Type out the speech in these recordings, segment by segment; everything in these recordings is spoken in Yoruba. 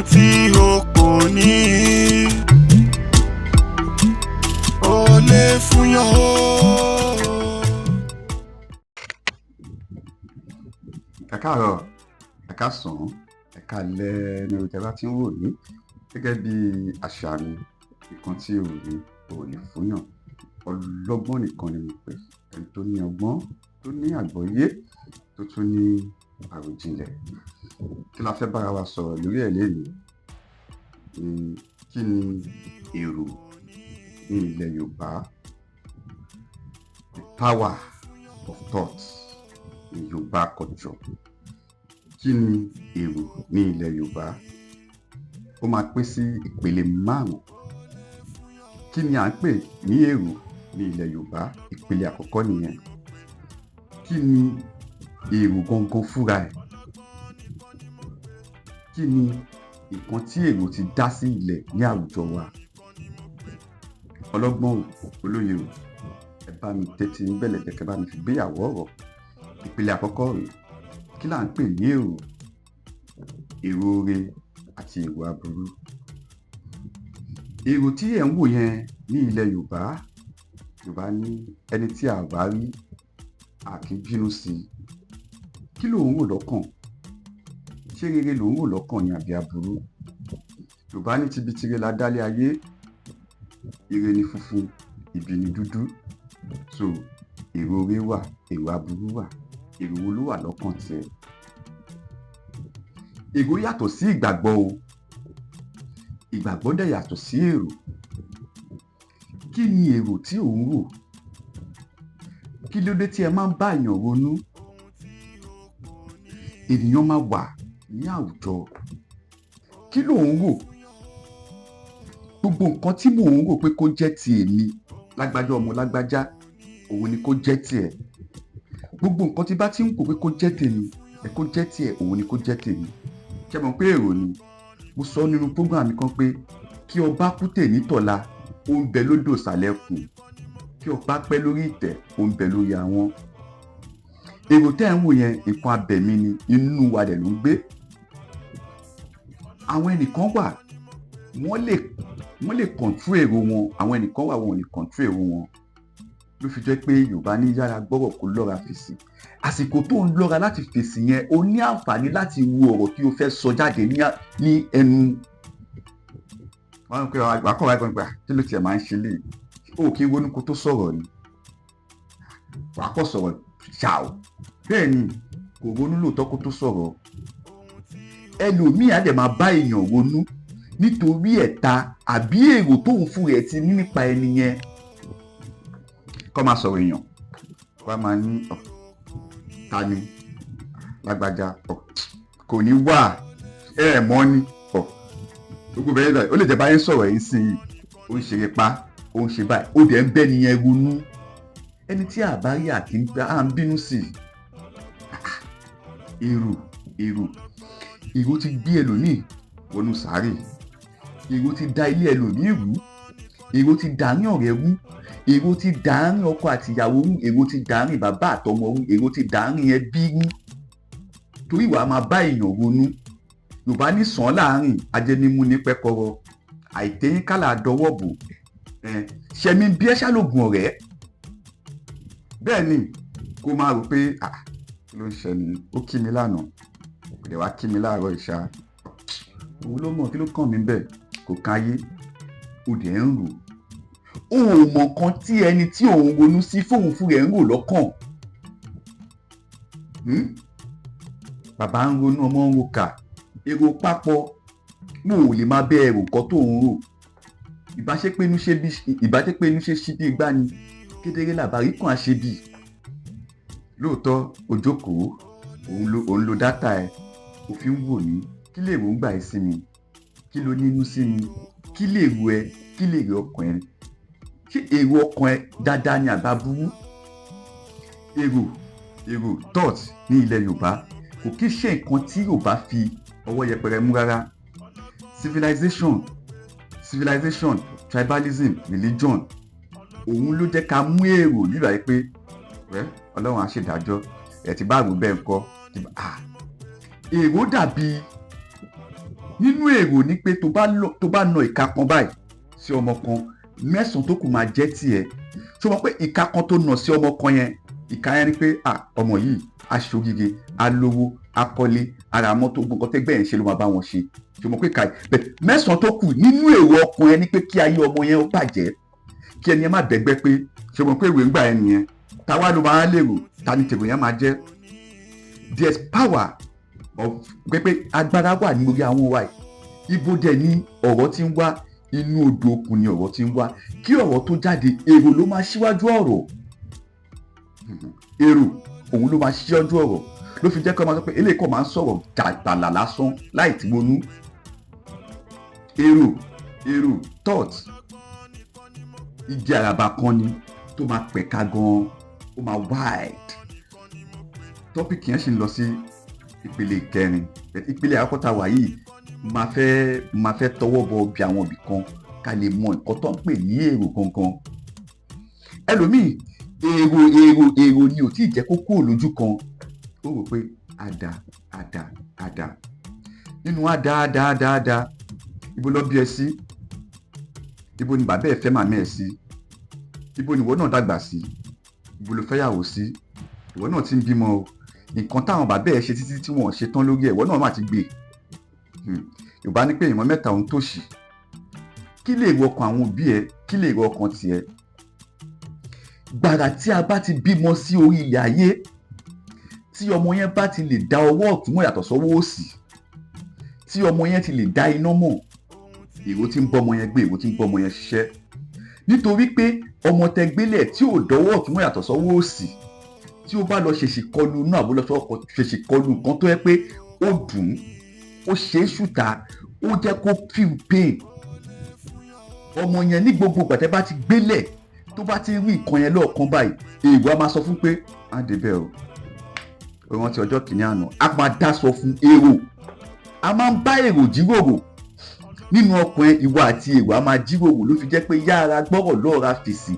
Ohun tí o kò ní o lè fúnyàn o. Ẹ káàárọ̀, ẹ káàsán, ẹ káalẹ́ ní orí tẹ́ bá ti ń wò mí. Gẹ́gẹ́ bí àṣà mi, nǹkan tí ò ní ò lè fúnyàn. Ọlọ́gbọ́n nìkan ni mo pè, ẹni tó ní ọgbọ́n, tó ní àgbọ́yé, tó tún ní àròjinlẹ̀. Kí la fẹ́ bára wa sọ̀rọ̀ lórí ẹ̀ lénìí? Kí ni èrò ní ilẹ̀ Yorùbá? The power of thought in Yorùbá culture. Kí ni èrò ní ilẹ̀ Yorùbá? Ó máa pín sí ìpele márùn-ún. Kí ni à ń pè ní èrò ní ilẹ̀ Yorùbá? Ìpele àkọ́kọ́ nìyẹn. Kí ni èrò gangan fúnra ẹ̀? Kí ni nǹkan tí èrò ti dá sí ilẹ̀ ní àwùjọ wa? Ọlọ́gbọ́n o, olóye o, ẹ bá mi tẹ́tí yín bẹ̀lẹ̀jẹ́, kẹ́ bá mi fi gbéyàwó ọ̀rọ̀. Ìpele àkọ́kọ́ rèé. Kí là ń pè ní èrò? Èrò ire àti èrò aburú. Èrò tí ẹ̀ ń wò yẹn ní ilẹ̀ Yorùbá, Yorùbá ní ẹni tí a ò bá rí, a kì í bínú sí i. Kí lò ń rò lọ́kàn? Ṣé rere lò ń rò lọ́kàn ni àbí aburú? Yorùbá ní tibitire la dálé ayé, ire ni funfun, ibi ni dúdú. So èrò ire wà, èrò aburú wà. Èrò wo ló wà lọ́kàn tiẹ̀? Èrò yàtọ̀ sí ìgbàgbọ́ o. Ìgbàgbọ́ dẹ̀ yàtọ̀ sí èrò. Kí ni èrò tí ò ń rò? Kí ló dé tí ẹ máa ń bá èèyàn ronú? Ènìyàn máa wà ní àwùjọ. Kí lò ń rò? Gbogbo nǹkan tí mò ń rò pé kó jẹ́ ti èmi, lágbájá ọmọ lágbájá, òun ni kó jẹ́ tiẹ̀. Gbogbo nǹkan tí bá ti ń rò pé kó jẹ́ tèmi, ẹ kó jẹ́ tiẹ̀, òun ni kó jẹ́ tèmi. Ṣé ẹ mọ̀ pé èrò ni? Mo sọ nínú program mi kan pé kí ọba kú tèní tọ̀la, ó ń bẹ lódò ìsàlẹ̀ ikùn. Kí ọba pẹ́ lórí ìtẹ́, ó ń bẹ lórí ahọ́n. Èrò tẹ́ ẹ̀ ń wò yẹn, nǹkan abẹ̀mí ni, inú wa dẹ̀ ló ń gbé. Àwọn ẹnìkan wà, wọ́n lè control èrò wọn, àwọn ẹnìkan wà, wọn ò lè control èrò wọn. Ló fi jẹ́ pé Yorùbá ní yára gbọ́rọ̀ kó lọ́ra fèsì. Àsìkò tó ń lọ́ra láti fèsì yẹn, o ní àǹfààní láti wo ọ̀rọ̀ tí o fẹ́ sọ jáde ní ẹnu. Wọ́n á pè wá kọ̀ wá gbọ́n pé kí ló tiẹ̀ máa ń ṣe léyìí? O kì í ronú kó tó sọ̀rọ̀ ni. Wàá kọ̀ sọ̀rọ̀ ṣáò. Bẹ́ẹ̀ ni, kò ronú lóòótọ́ kó tó sọ̀rọ̀. Ẹlòmíì á dẹ̀ máa bá èèyàn ronú nítorí ẹ̀ta àbí èrò tóun fún rẹ̀ ti ní nípa ẹni yẹn. Kọ́ máa sọ̀rọ̀ èèyàn, wọ́n á máa ní ọ̀ ta ni lágbájá, ọ̀ kò ní wà, ẹ mọ̀ ni ọ̀ gbogbo bẹ́ẹ̀ lọ. Ó lè jẹ́ báyẹn sọ̀rọ̀ yìí sí i, ó ń ṣeré pa, ó ń ṣe báyìí, ó dẹ̀ ń bẹ́ nìyẹn ronú. Ẹni tí a bá rí àkí à ń bínú sí i. Èrò, èrò, èrò ti gbé ẹlòmíì wọnú sàárè. Èrò ti da ilé ẹlòmíì rú. Èrò ti dàárín ọ̀rẹ́ rú. Èrò ti dàárín ọkọ àti ìyàwó rú. Èrò ti dàárín bàbá àtọmọ rú. Èrò ti dàárín ẹbí rú. Torí ìwà máa bá èèyàn ronú. Yorùbá ní sàn láàrin ajẹnimu ní pẹ́kọrọ. Àìtẹ́yìn kálà dọwọ́ bò. Ṣẹmi bí ẹ ṣàlògùn ọ̀rẹ́. Bẹ́ẹ̀ ni, kó máa rò pé ah, kí ló ń ṣẹlẹ̀? Ó kí mi lánàá, kò dẹ̀ wá kí mi láàárọ̀ ìṣá. Òun ló mọ̀ kí ló kàn mí bẹ́ẹ̀, kò káyé. Ó dẹ̀ ń rò. Ó ò mọ̀ nǹkan tí ẹni tí òun ronú sí fóun fún rẹ̀ ń rò lọ́kàn. Bàbá ń ronú, ọmọ ń rokà. Èrò papọ̀, mo ò lè máa bẹ ẹrù nǹkan tó ń rò. Ìbáṣepé inú ṣe bí, ìbáṣepé inú ṣe ṣí bí igbá ni, kedere làbárí kan á ṣe bí. Lóòótọ́, o jókòó, òun lo data ẹ, o fi ń wò mí. Kí lè ròǹgbà ẹ sí mi? Kí ló nínú sí mi? Kí lè ro ẹ? Kí lè ro ọkàn ẹ? Ṣé èrò ọkàn ẹ dáadáa ni àbá burú? Èrò, èrò, thought ní ilẹ̀ Yorùbá kò kí ṣe nǹkan tí Yorùbá fi ọwọ́ yẹpẹrẹ mú rárá. Civilization, civilization, tribalism, religion, òun ló jẹ́ ká mú èrò nígbà yìí pé ẹ Ọlọ́run á ṣèdájọ́ ẹ̀ tí bá rò bẹ́ẹ̀ ńkọ́. Èrò dàbí Nínú èrò ni pé tó bá na ìka kan báyìí sí ọmọ kan, mẹ́sàn-án tó kù máa jẹ́ tiẹ̀. Ṣé o mọ̀ pé ìka kan tó nà sí ọmọ kan yẹn, ìka yẹn ni pé, ah, ọmọ yìí aṣoríire, alówó, akọ́lé, ara mọ́tò, gbogbo nǹkan tẹ́gbẹ́ yẹn ṣe ló máa bá wọn ṣe. Ṣé o mọ̀ pé ìka bẹ́ẹ̀ mẹ́sàn-án tó kù nínú èrò ọkàn yẹn ni pé kí ayé ọmọ yẹn ó bàjẹ́, kí ẹni yẹn má bẹ́gbẹ́ pé? Ṣé o mọ̀ pé ìwé ń gbà yẹn nìyẹn? Táwa ló máa lérò, ta ni tèrò yẹn máa jẹ́? There's power of pé agbára wà ní orí àwọn wa yìí. Ibo dẹ̀ ni ọ̀rọ̀ ti ń wá? Inú odò okùn ni ọ̀rọ̀ ti ń wá. Kí ọ̀rọ̀ tó jáde, èrò ló máa ṣíwájú ọ̀rọ̀. Èrò òun ló máa ṣíwájú ọ̀rọ̀, ló fi jẹ́ kí wọ́n máa sọ pé eléyìí kọ́ máa ń sọ̀rọ̀ jàgbàlà lásán láì tí ronú. Èrò, èrò, thought, igi àràbà kan ni tó máa pẹ̀ka gan-an, ó máa wide. Topic yẹn sì ń lọ sí ìpele ìkẹrin. Ìpele àkọ́kọ́ tá a wà yìí, máa fẹ́ tọwọ́ bọ bí àwọn ibì kan ká lè mọ nǹkan tó ń pè ní èrò gangan. Ẹlòmíì, èrò, èrò, èrò ni ò tí ì jẹ́ kó kúrò lójú kan. Ó rò pé àdá, àdá, àdá nínú àdá, àdá, àdá, àdá. Ibo ló bí ẹ sí? Ibo ni bàbá ẹ fẹ́ màmá ẹ sí? Ibo ni ìwọ náà dàgbà sí? Ibo ló fẹ́yàwó sí? Ìwọ náà ti ń bímọ o. Nǹkan táwọn bàbá ẹ ṣe títí tí wọn ò ṣe tán lórí ẹ, ìwọ náà má ti gbé. Yorùbá ní pé ìwọ̀n mẹ́ta òun tòṣì. Kí lè ro ọkàn àwọn òbí ẹ? Kí lè ro ọkàn tiẹ̀? Gbàrà tí a bá ti bímọ sí orí ilẹ̀ ayé, tí ọmọ yẹn bá ti lè dá ọwọ́ ọ̀tún mọ̀ yàtọ̀ sọ́wọ́ òsì, tí ọmọ yẹn ti lè dá iná mọ̀, èrò tí ń bọ́ ọmọ yẹn gbé, èrò tí ń bọ́ ọmọ yẹn ṣiṣẹ́. Nítorí pé ọmọ tẹ gbélẹ̀ tí ò dọ́wọ́ ọ̀tún mọ̀ yàtọ̀ sọ́wọ́ òsì, tí ó bá lọ ṣèṣì kọlu inú àbó lọ ṣèṣì kọlu nǹkan tó yẹ pé ó dùn ún, ó ṣe é ṣùtà, ó jẹ́ kó feel pain, ọmọ yẹn ní gbogbo ìgbà tẹ́ bá ti gbélẹ̀, tó bá ti rí nǹkan yẹn lọ́ọ̀kan báyìí, èrò á máa sọ fún pé á débẹ̀ o, ó rántí ọjọ́ kìíní àná. Á máa dá sọ fún èrò. A máa ń bá èrò jíròrò nínú ọkàn ẹ. Ìwọ àti èrò á máa jíròrò. Ló fi jẹ́ pé yára gbọ́rọ̀, lọ́ra fèsì.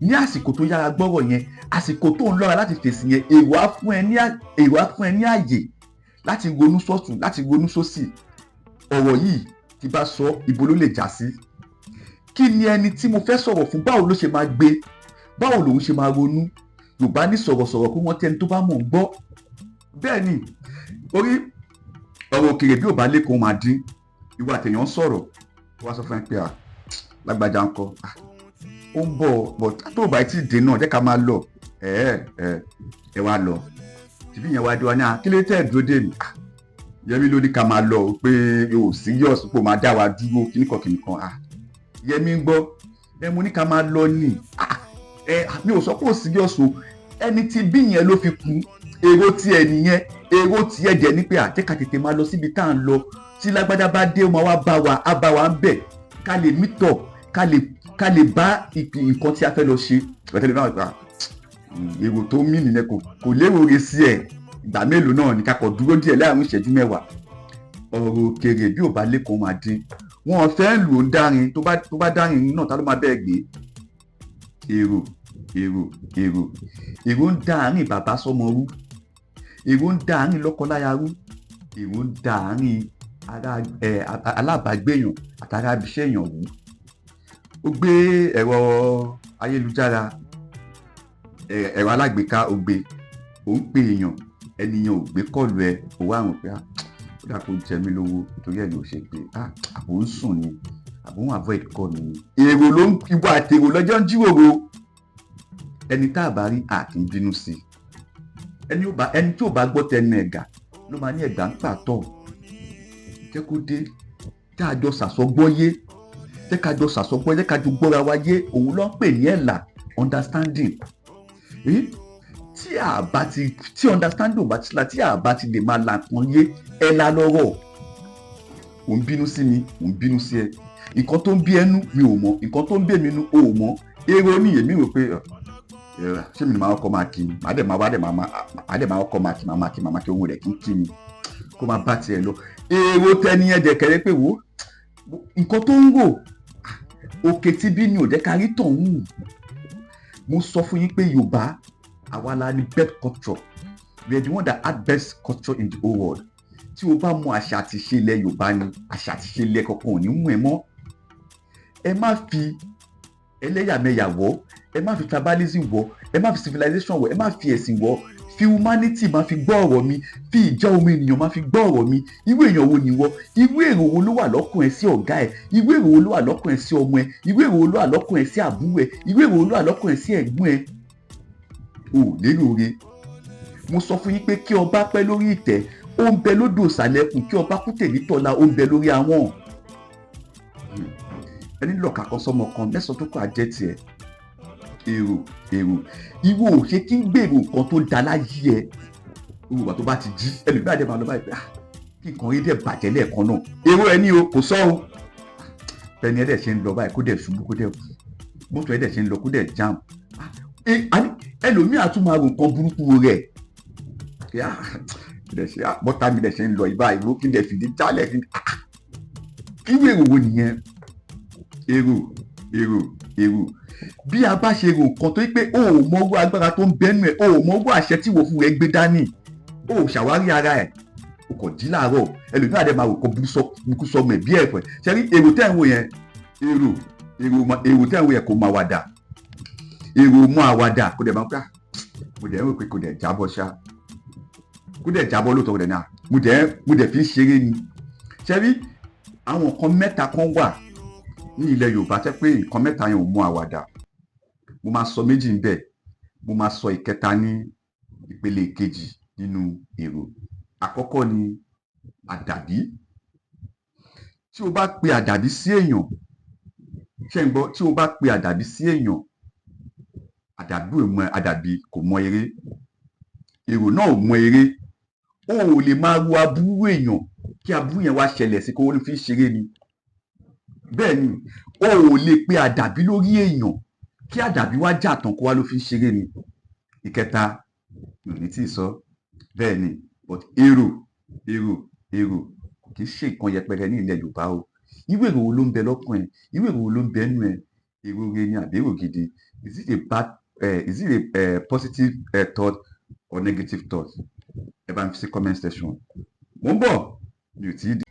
Ní àsìkò tó yára gbọ́rọ̀ yẹn, àsìkò tó ń lọ́ra láti fèsì yẹn, èrò á fún ẹ ní àyè láti ronú sọ́tún, láti ronú sósì. Ọ̀rọ̀ yìí tí bá sọ, ibo ló lè já sí? Kí ni ẹni tí mo fẹ́ sọ̀rọ̀ fún, báwo ló ṣe máa gbé? Báwo lòun ṣe máa ronú? Yorùbá ní sọ̀rọ̀sọ̀rọ̀ kó wọ́n tẹni tó bá mọ̀ ń gbọ́. Bẹ́ẹ̀ ni orí ọ̀rọ̀ òkèèrè bí ò bá lẹ́kọ̀ọ́ máa dín. Ìwọ àtẹ̀yàn ń sọ̀rọ̀, wọ́n á sọ fún ẹ pé, à, lágbájá ń kọ́, ó ń bọ̀, but tó o bá ti dé náà, jẹ́ ká máa lọ. Ẹ ẹ ẹ wá lọ tìbí yẹn wá dé wá ní à, kí ló tẹ̀ dúró dé mi? Yẹmi ló ní ká máa lọ pé o serious, pé o máa dá wa dúró, kíníkan kíníkan. À, Yẹmi ń gbọ́ ẹ, mo ní ká máa lọ ní ẹ, mi ò sọ pé o serious o. Ẹni tí bí yẹn ló fi kún èrò tiẹ̀ nìyẹn. Èrò tiẹ̀ jẹ́ ní pé àjẹ́ ká tètè máa lọ síbi tá à ń lọ. Tí lágbájá bá dé, ó máa wá bá wa, á bá wa ń bẹ̀, ká lè meet up, ká lè bá nǹkan tí a fẹ́ lọ ṣe. Ìgbàtẹ́lẹ̀ náà gbà èrò tó mí nìyẹn, kò lérò re sí ẹ̀. Ìgbà mélòó náà ní kakọ̀ dúró díẹ̀ láàrin ìṣẹ́jú 10. Ọ̀rọ̀ òkèèrè bí ò bá lẹ́kọ̀ọ́ máa dín. Wọn fẹ́ lù ú dárin. Tó bá dárin náà, ta ló máa bẹ́ẹ̀ gbé? Èrò, èrò, èrò, èrò ń dá àárín bàbá sọmọ rú. Èrò ń dá àárín lọ́kọláya rú. Èrò ń dá àárín ara ẹ alábàágbéyàn àtàrà abiṣẹ́ èèyàn rú. Ó gbé ẹ̀rọ ayélujára, ẹ̀rọ alágbèéká, ó gbé, ó ń pè èèyàn, ẹnìyàn ò gbé call ẹ. Ó wá rò pé, ó dà kó jẹ mí lówó, torí ẹ̀ ló ṣe pé àbò ń sùn ni, àbò ń avoid call mi ni. Èrò ló ń ìwọ àti èrò lọ́jọ́ ń jíròrò. Ẹni tá a bá rí, a kì í bínú sí i. Ẹni tí ò bá gbọ́ tẹnu ẹ̀gà ló máa ní ẹ̀gà ń pàtọ́. Jẹ́ kó dé, tá a jọ sàsọgbọ́ yé, jẹ́ ká jọ sàsọgbọ́, jẹ́ ká jọ gbọ́ra wa yé. Òun ló ń pè ní ẹ̀là, understanding. Tí a bá ti tí understanding ò bá ti la, tí a bá ti lè máa la nǹkan yé, ẹ̀là lọ́rọ̀. Ò ń bínú sí mi, ò ń bínú sí ẹ. Nǹkan tó ń bí ẹnu mi ò mọ̀, nǹkan tó ń bí èmi nu ò mọ̀. Èrò ní èmi rò pé ṣé mi ni màá kọ́ máa kí mi, màá dẹ̀ máa wá dẹ̀ máa máa dẹ̀ máa kọ́ máa kí, máa máa kí, máa máa kí, ohun rẹ̀ kí ń kí mi, kó máa bá tiẹ̀ lọ. Èrò tẹni ẹ̀ dẹ̀kẹ̀rẹ́ pé wò nǹkan tó ń rò, òkè tí bí mi ò jẹ́ ká rí tọ̀hún. Mo sọ fún yín pé Yorùbá, àwa la ní best culture. We are the one that had best culture in the whole world. Tí o bá mọ àṣà àti ìṣe ilẹ̀ Yorùbá ni, àṣà àti ìṣe ilẹ̀ kankan ò ní mú ẹ mọ́. Ẹ má fi ẹlẹ́yàmẹ̀yà wọ̀, ẹ má fi tribalism wọ̀, ẹ má fi civilization wọ̀, ẹ má fi ẹ̀sìn wọ̀. Fi humanity máa fi gbọ́ ọ̀rọ̀ mi, fi ìjẹ́ ọmọ ènìyàn máa fi gbọ́ ọ̀rọ̀ mi. Irú èèyàn wo ni ìwọ? Irú èrò wo ló wà lọ́kàn ẹ sí ọ̀gá ẹ? Irú èrò wo ló wà lọ́kàn ẹ sí ọmọ ẹ? Irú èrò wo ló wà lọ́kàn ẹ sí àbúrò ẹ? Irú èrò wo ló wà lọ́kàn ẹ sí ẹ̀gbọ́n ẹ? O ò lérò re. Mo sọ fún yín pé kí ọba pẹ́ lórí ìtẹ́, ó ń bẹ lódò ìsàlẹ̀kùn. Kí ọba kú tèmi tọ́la, ó ń bẹ lórí àwọn ẹni lọ́ọ̀kà kan sọmọ kan mẹ́sàn-án tó kọ́ àjẹ́ tiẹ̀. Èrò, èrò, ìwọ ò ṣe kí ń gbèrò nǹkan tó da láyé ẹ. Ìwà tó bá ti jí, ẹlòmíràn dẹ̀ máa lọ báyìí pé, ah, kí nǹkan rí dẹ̀ bàjẹ́ lẹ́ẹ̀kan náà. Èrò ẹ ní o kò sọ o. Bẹ́ẹ̀ni, ẹ dẹ̀ ṣe ń lọ báyìí, kó dẹ̀ ṣubú, kó dẹ̀ kú. Mọ́tò ẹ dẹ̀ ṣe ń lọ, kó dẹ̀ jam. Ẹlòmíràn tún máa rò nǹkan burúkú rẹ̀, bọ́tà mi dẹ̀ ṣe ń lọ ìbá ìlú, kí n dẹ̀ fìdí jálẹ̀ kí n irú èrò wo nìyẹn? Èrò, èrò, èrò. Bí a bá ṣe rò nǹkan tó yí pé o ò mọ owó agbára tó ń bẹ́nu ẹ̀, o ò mọ owó àṣẹ tí wò fún rẹ gbé dání, o ò ṣàwárí ara ẹ̀, o kò jí láàárọ̀, ẹlòmíràn dẹ̀ máa rò kó burúkú sọmọ ẹ̀ bí ẹ̀fẹ̀ ṣe rí. Èrò tẹ́ ń wò yẹn, èrò, èrò, èrò tẹ́ ń wò yẹn kò máa wàdà. Èrò mọ àwàdà, kò dẹ̀ máa gbà. Mo dẹ̀ ń rò pé kò dẹ̀ jábọ́ ṣá, kó dẹ̀ jábọ́ lóòótọ́, kò dẹ̀ náà. Mo dẹ̀ fi ń ṣeré ni. Ṣe rí àwọn nǹkan mẹ́ta kan wà ní ilẹ̀ Yorùbá tẹ́ pé nǹkan mẹ́ta yẹn ò mú àwàdà. Mo máa sọ méjì ń bẹ̀, mo máa sọ ìkẹta ní ìpele kejì nínú èrò. Àkọ́kọ́ ni àdàbí. Tí o bá pe àdàbí sí èèyàn, ṣé ń gbọ́? Tí o bá pe àdàbí sí èèyàn, àdàbí ò mọ àdàbí, kò mọ eré. Èrò náà ò mọ eré. O ò lè máa ro aburú èèyàn kí aburú yẹn wá ṣẹlẹ̀ sí kó o fi ń ṣeré ni. Bẹ́ẹ̀ ni, o ò lè pe àdàbí lórí èèyàn kí àdàbí wá jà tán, kó wá ló fi ń ṣeré ni. Ìkẹta mi ò ní tí ì sọ. Bẹ́ẹ̀ ni, but èrò, èrò, èrò kò kì í ṣe nǹkan yẹpẹrẹ ní ilẹ̀ Yorùbá o. Irú èrò wo ló ń bẹ lọ́kàn ẹ? Irú èrò wo ló ń bẹ nínú ẹ? Èrò re ni àbí èrò gidi? Is it a positive thought or negative thought? Ẹ bá mi fi sí comment section. Mo ń bọ̀, mi ò tí ì dé.